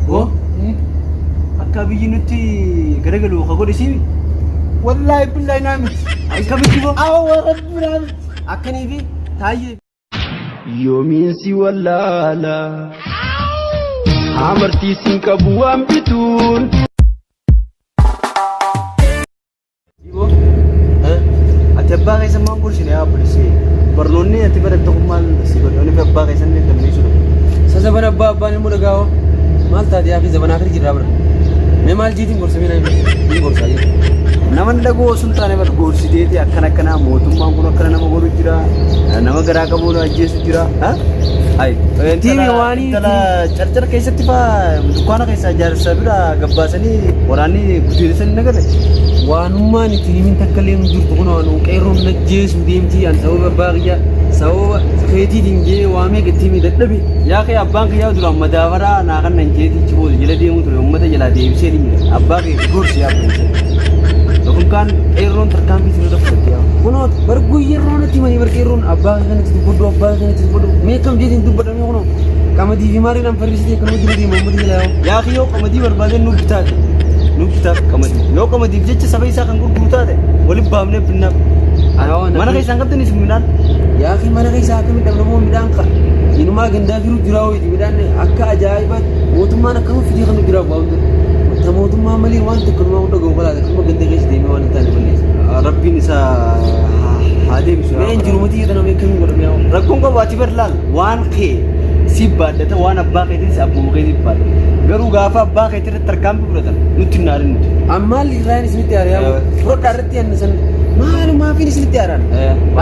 Hoo akka biyyi nutti garagalu ka godhe siimi. Wallaahi billaahi naa miti. Akkamitti boo? Awwa rabbi naa miti. Akkanii fi taayyee. Yoomiin si wallaala amartii siin qabu waan bituun. Ati abbaa keessa maan gorsine yaa obboleessee? Barnoonni ati baratte kun maal si godhe? Oni fi abbaa keessan illee dammeessuu dha. Isa zabana abbaa abbaan ilmoo dhagaa'oo maal taate yaa fi zabana akiri jirraa bara. Mee maal jiitiin gorsa mee naan hin gorsaa jiru. Naman dhagoo osoo hin taane bar gorsiteeti akkana akkanaa mootummaan kun akkana nama godhu jira nama garaa qabu nu ajjeesu jira. Ayi. Tiimi waanii Intala carcar keessatti faa dukkaana keessaa jaarsa bira gabbaasanii waraanni gudeessanii nagarre. Waanummaan itti himin takka illee hin jirtu kun waan qeerroon na jeesu deemtii an sababa abbaa kiyya sababa keetiitiin jee waa meeqa itti himi dadhabe. Yaa kee abbaan kiyyaa duraan madaabaraa naa kan nan jeeti ichi booda jala deemuu ture uummata jalaa deebisee ni jira. Abbaa kee gorsi yaa obboleessa. Yookiin kaan qeerroon tarkaanfii sirra fudhatti yaa. Kunoo bar guyyarraa natti himanii bar qeerroon abbaa kanatti dubbadhu abbaa kanatti dubbadhu mee kam jeetiin dubbadhamee kunoo qamadii fi maariin an farrisitee akkanuma jala deema uummata jala yaa'u. Yaa kiyyoo qamadii barbaadeen nu bitaate. Nu bitaaf qamadii. Yoo qamadiif jecha saba isaa kan gurguru taate waliin baafnee binnaaf. Mana keessaan qabdan isin midhaan. Yaa akhi mana keessaa akkamitti dhabna moo midhaan ka inumaa gandaa jiru jiraa wayiiti midhaan akka ajaa'ibaatti mootummaan akkama fidee kan nu jiraa bu'aa hunda. Ta mootummaa malee waan tokko numaa hunda ga'u balaata akkuma ganda keessa deemee waan hin taane balleessa. Rabbiin isa haa deebisu. Mee hin jiru miti jedhan akkamiin godhame yaa. Rakkoon qabu ati bar laal waan kee si baadhata waan abbaa keetiis abbuma keetiif baadhata. Garuu gaafa abbaa keetii irratti tarkaanfii fudhatan nutti hin aarin nuti. Ammaan irraan isinitti aare yaa fudhadhaa irratti anni san maalumaafin isinitti aaraan.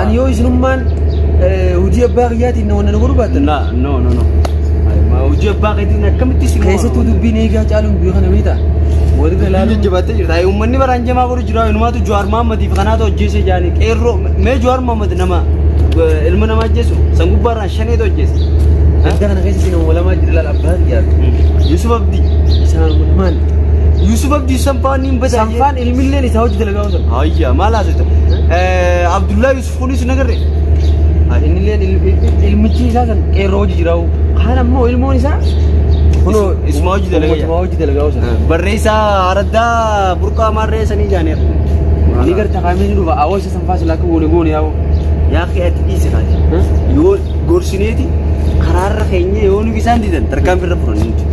Ani yoo isinummaan hojii abbaa kiyyaatiin na wanna na godhu baattan. Na no no no. Hojii abbaa keetiin akkamitti si Keessattuu dubbiin eegaa caaluun biyya kana beektaa? Walirra ilaaluun. Jajjabaatee jirta. Ay, Uummanni baraan jamaa godhu jira. Inumaatu Jawaar Mahaammadiif kanaatu hojjeese jaanii qeerroo mee Jawaar Mahaammad nama ilma namaa ajjeesu san gubbaarraan shaneetu hojjeese. Adda kana keessa isin walamaa jira laal abbaa kiyyaatu. Yusuf Abdii. Isaan maal? Yusuf Abdii sanfaan niin badaa. Sanfaan ilmilleen isaa hojii dalagaa osoo. Hayya maal haasofta? Abdullaa Yusuf kunis nagarre. Innilleen ilmichi isaa san qeerroo hojii jiraa'u. Kaan ammoo ilmoon isaa kunoo Isuma hojii dalagaa. Uummatuma hojii dalagaa osoo. Barreessaa Araddaa Burqaa Maarree sanii jaaneera. Ni garta kaamee ni dhufa awwa isa sanfaa silaa akka goone goone yaa'u. Yaa kee ati dhiisi kaati. Yoo gorsineeti karaarra keenya yoo nuuf isaan didan tarkaanfii irra fudhannu nuti.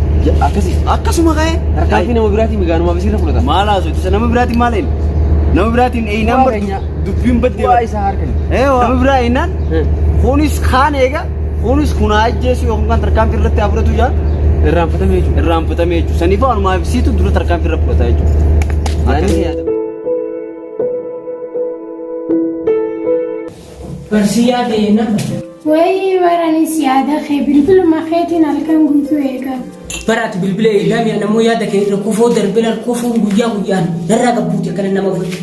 Akkasii. Akkasuma ka'ee. Tarkaanfii nama biraatiin migaanuma bisiirra fudhata. Maal haasofte isa nama biraatiin maal eenyu? Nama biraatiin eenyaan Bu'aa bar keenya. dubbiin baddee Bu'aa bar. isaa harkani. Nama biraa eenyaan kunis kaan eega kunis kun haa ajjeesu yookaan kan tarkaanfii irratti haa fudhatu jaan Irraanfatamee jechuudha. irraanfatamee jechuudha. Saniifuu anumaaf siitu dura tarkaanfii irra fudhata jechuudha. Yaadni yaada. Barsii yaada nama. Wayii baranis yaada kee bilbiluma keetiin halkan guutuu eegaa. Bara ati bilbila eegaa mi'a namoo yaada kee irra kofoo darbee laal kofoon guyyaa guyyaan narraa gabbuuti akkana nama godhu.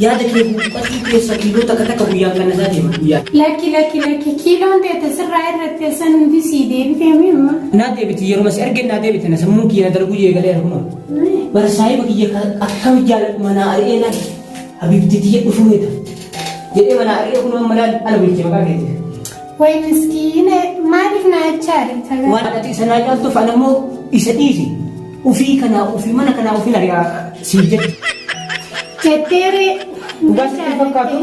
Yaada kee buuqqatuu keessa kiiloo takka takka guyyaan kan nasaa deema guyyaan. Lakki lakki lakki kiiloon teete sirraa irratti san hundi sii deebitee mi amma? Naa deebiti yeruma si argeen naa deebite na sammuun kiyya na dalaguu eegaleera kunoo. Bara saahiba kiyya akkam jaaladhu manaa ari'ee laal habiibti tiyya dhufuu heda. Jedhee manaa ari'ee kunoo amma laal ala bulche maqaa keetiif. Way miskiine maaliif na achaari tagaa? Waan ati isa naa caaltuuf ana immoo isa dhiisi. Ufii kanaa ufii mana kanaa ufiin ari'aa siif jecha. Jetteeree. Dhugaa sitti hin fakkaatu.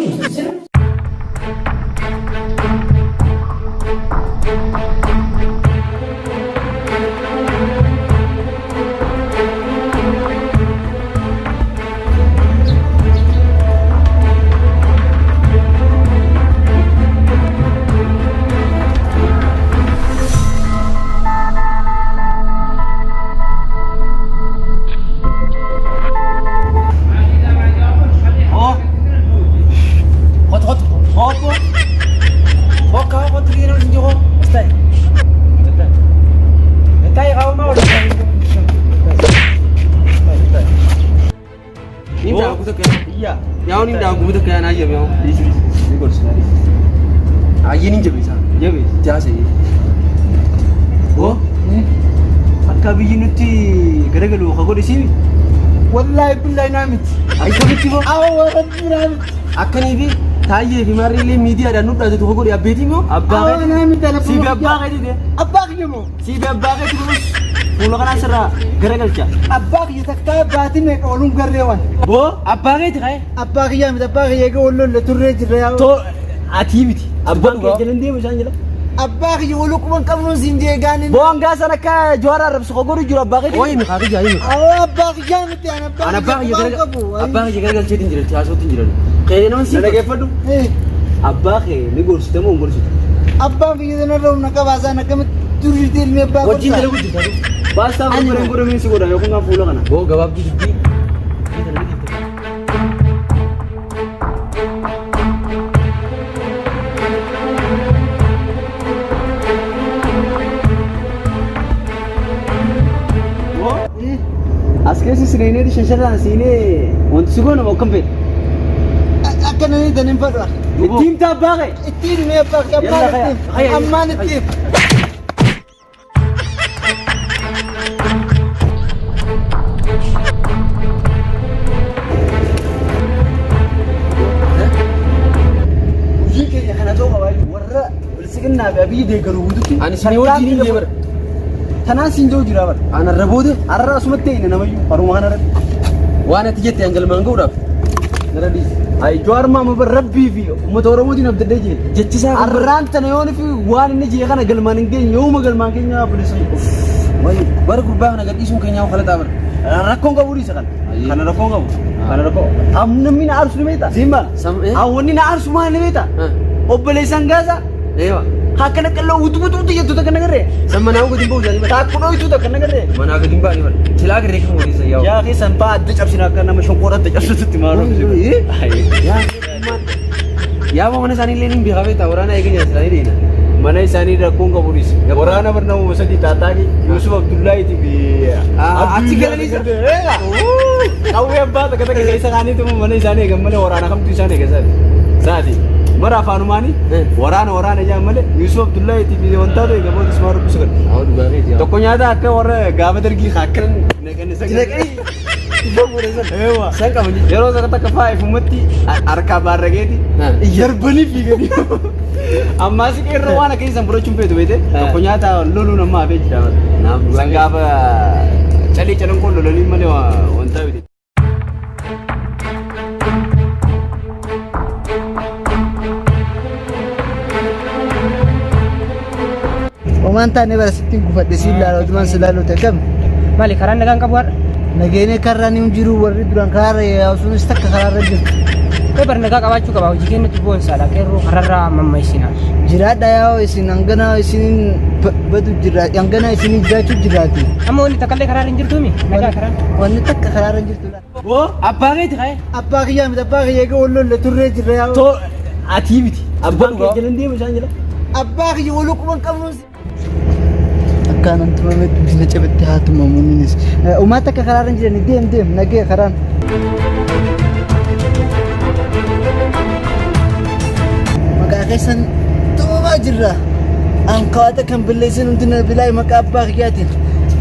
Yaa'uun hin daagu takka yaa'an hayyame yaa'u. Hayyeen hin jabeessa. Jabeessa. Jaasa. Hoo? Akka biyyi nutti garagalu ka godhe siimi? Wallaahi billaahi naa miti. Akkamitti boo? Awwa rabbi naa miti. Akkanii fi taayyee fi maarrillee miidiyaadhaan nu dhaate tokko godhe abbeetii moo? Abbaa Awwa naa miti ana Siifi abbaa keetii ta'e. Abbaa kiyya moo? Siifi abbaa keetii kunis. Fuula kanaan sirraa garagalcha. Abbaa kiyya takkaa baatii meeqa ooluun garree waan. Boo abbaa keeti ka'e. Abbaa kiyyaa miti abbaa kiyya eega wal lolle turree jirra yaa. Too atii miti. Abbaan kee jalan deemu isaan jala. Abbaa kiyya waluu quban qabnuun siin jee gaanin. Boo hangaa san akka Jawaar arrabsu ka godhu jiru abbaa keeti. Ooyi mikaa kiyya himi. Awoo abbaa kiyyaa miti an abbaa An abbaa kiyya quban gara qabu. abbaa kiyya garagalcheetiin jiran haasootiin jiran. Qe'ee nama Na siin dhageeffadhu. Eh, Abbaa kee ni gorsita moo hin gorsitu? Abbaan kiyya sanarra humna qabaa isaan akkamitti turriitti ilmi abbaa wajjin gorsa. dalagu jirta. Baastaa barbareen godhamee si godha yookaan fuula kana. Boo gabaabduu dubbii. As keessa sireeneeti shansharraan siinee wanti si goona akkam fedhe. Akka nani tan hin fedhu. Ittiin taabbaa kee. Ittiin himee abbaa kiyya Yalla ammaan khaya, ittiin khaya, ammaan khaya. ittiin. Hojii keenya kana ta'uu qabaa jechuudha. Warra bilisiginnaa fi abiyyi deeggaru guututti. Ani isin wajjin hin deeman. Tanaan siin jiru jira bara. An arra booda Arra asumatti ta'e namayyuu haruma kana irratti. waan ati jette an galmaan ga'uudhaaf nara dhiisi. Ayi Jawaar maama bar rabbii fi uummata Oromootiin abdadhee jee. Jechisaa kan bara Arraan tana yoon fi waan inni jee kana galmaan hin geenye yooma galmaan keenya bilisa. bara gurbaa kana gadhiisuun keenyaa kalaxaa bara. Rakkoon qabu dhiisa kana. Ayyee. Kana rakkoon qabu. Kana rakkoo. Amma namni na aarsu ni beektaa? Siin baala. Sam- eh? Hawwanni na aarsu maal ni beektaa? Eh. Obboleessaan gaasa. Eewa. Akkana qalloo utuu utuu jettu takka nagarree. San manaa gadi hin ba'u jaanii bara. Taakku dho'ituu takka nagarree. Manaa gadi hin ba'anii bara. Silaa garee kan waliin yaa'u. Yaa keessan fa'aa adda cabsina akka nama shonkoora adda cabsututti maaloo. Yaaba mana isaanii illee ni beekaa beektaa waraana eeganya silaa ni deena. Mana isaanii rakkoon qabu dhiisi. Waraana barnaamu sadii taataanii Yusuf Abdullaahiitii fi Achi galanii isa. Qawwee abbaa takka takka keessa kaaniitu mana isaanii eegan malee waraana kamtu isaan eega saati. Saati. Mara afaanumaanii waraana waraana jaan malee Yusuf Abdullaahiitii fi wantaatu eega booda ismaa rubbisu kan. Haa dhugaa keeti. Tokko nyaata akka warra gaafa dargii akkan naqanii Eewa. San qaban Yeroo tokko takka faa ifumatti harkaa baarrageeti yarbanii fiiganii. Ammaa si qeerroo waan akka isaan fudhachuun feetu beete tokko nyaata loluun ammaa hafee jira. Naaf dhugaa San gaafa calii calanqoon lolanii malee wanta miti. Homaan taane bara sittiin gufadhe siin laala odumaan si laalu ta'e kam. Maali karaan nagaan qabu har'a? Nageenee karraan hin jiru warri duraan karaarra yaa'u sunis takka karaarra jirtu. Ee bar nagaa qabaachuu qaba hojii keenyatti boonsaadha qeerroo kararraa mammaysina. Jiraadha yaa'u isin hangana isinin badu jira hangana isinin jiraachuu jiraati. Amma wanni takkallee karaarra hin jirtuumi nagaa karaan. Wanni takka karaarra hin jirtu. Boo Abbaa keeti ka'e. Abbaa kiyyaa miti abbaa kiyya eega wal lolle turree jirra yaa'u. too atii miti. Abbaan kee jalan deemu isaan jala. Abbaa kiyya waluu quban qabnuun Akkaanan tumame guddina cabatti haa tumamu innis. Uumaa takka karaarra hin jirani deem deem nagee karaan. Maqaa keessan tumamaa jirra. Ankawaata kan balleessan hundi na bilaay maqaa abbaa kiyyaatiin.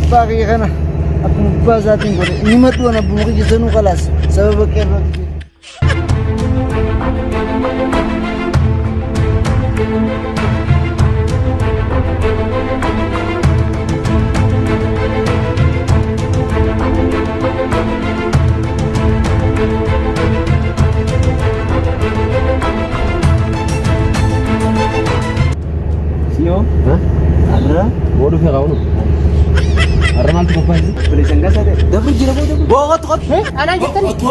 Abbaa kiyya kana akkuma abbaa isaatiin godhe. Inni maddu an abbuma kiyya sanuu qalaas sababa qeerrooti. Siyoo. Arra. Boo dhufee qabu. Arra maaltu qophaa'e? Obboleessan gaasa ta'e. Dabru jira boo dabru. Boo qottu qottu. Anaan jettani? Qottu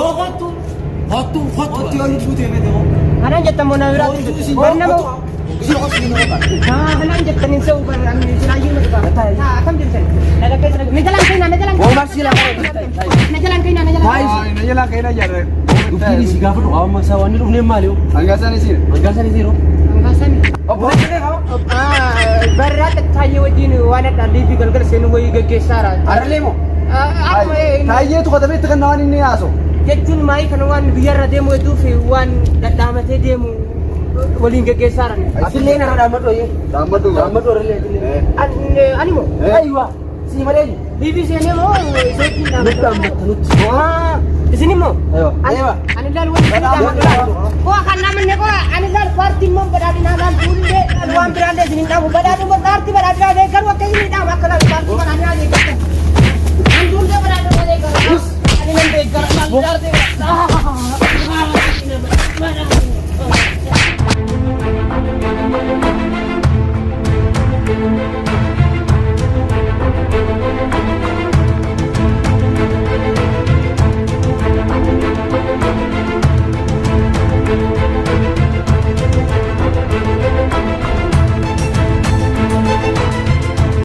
qottu qottu yoo lubbuu ta'e beekte. Anaan jettan moo nama biraatti? Bar nama Anaan jettan hin se'u bar jiraayyuu na dhufa. Akkam jirtan? Naga keessa naga. Na jalaan keenyaa na jalaan. Boo maal si laa? Na jalaan keenyaa na jalaan. Na jalaa keenyaa jaarraa. Dubbiin si gaafa dhugaa amma isaa waan inni dhufneen maali yoo? Hangaasaan isiin. Hangaa isaan yeroo. Hangaasaan. Obboleessa kee qaba. Barraa taayyee wajjin waan adda addaa fi galgala seenuu wayii gaggeessaara. Arralee moo? Akkuma Taayyeetu qotameetti kan waan inni haasa'u. jechuun maayii kana waan biyyarra deemu hedduu fi waan dhadhaamatee deemu waliin gaggeessaara. Asillee narra dhaammadhu ayyee. Dhaammadhu. Dhaammadhu arralee asillee. Ani moo? Aywa. Si malee. Liibii seenee moo isheetti Nutti dhaammatta nutti. Isin immoo? Aywa. Aywa. Ani laal wani isin dhaamadhu. Koo kan namni koo ani laal paartiin immoo badhaadhinaa laal tuullee waan biraallee isin hin dhaamu badhaadhuma paartii badhaadhinaa deeggaru akka isin hin dhaamu akka laal paartii badhaadhinaa deeggartan. Aboo.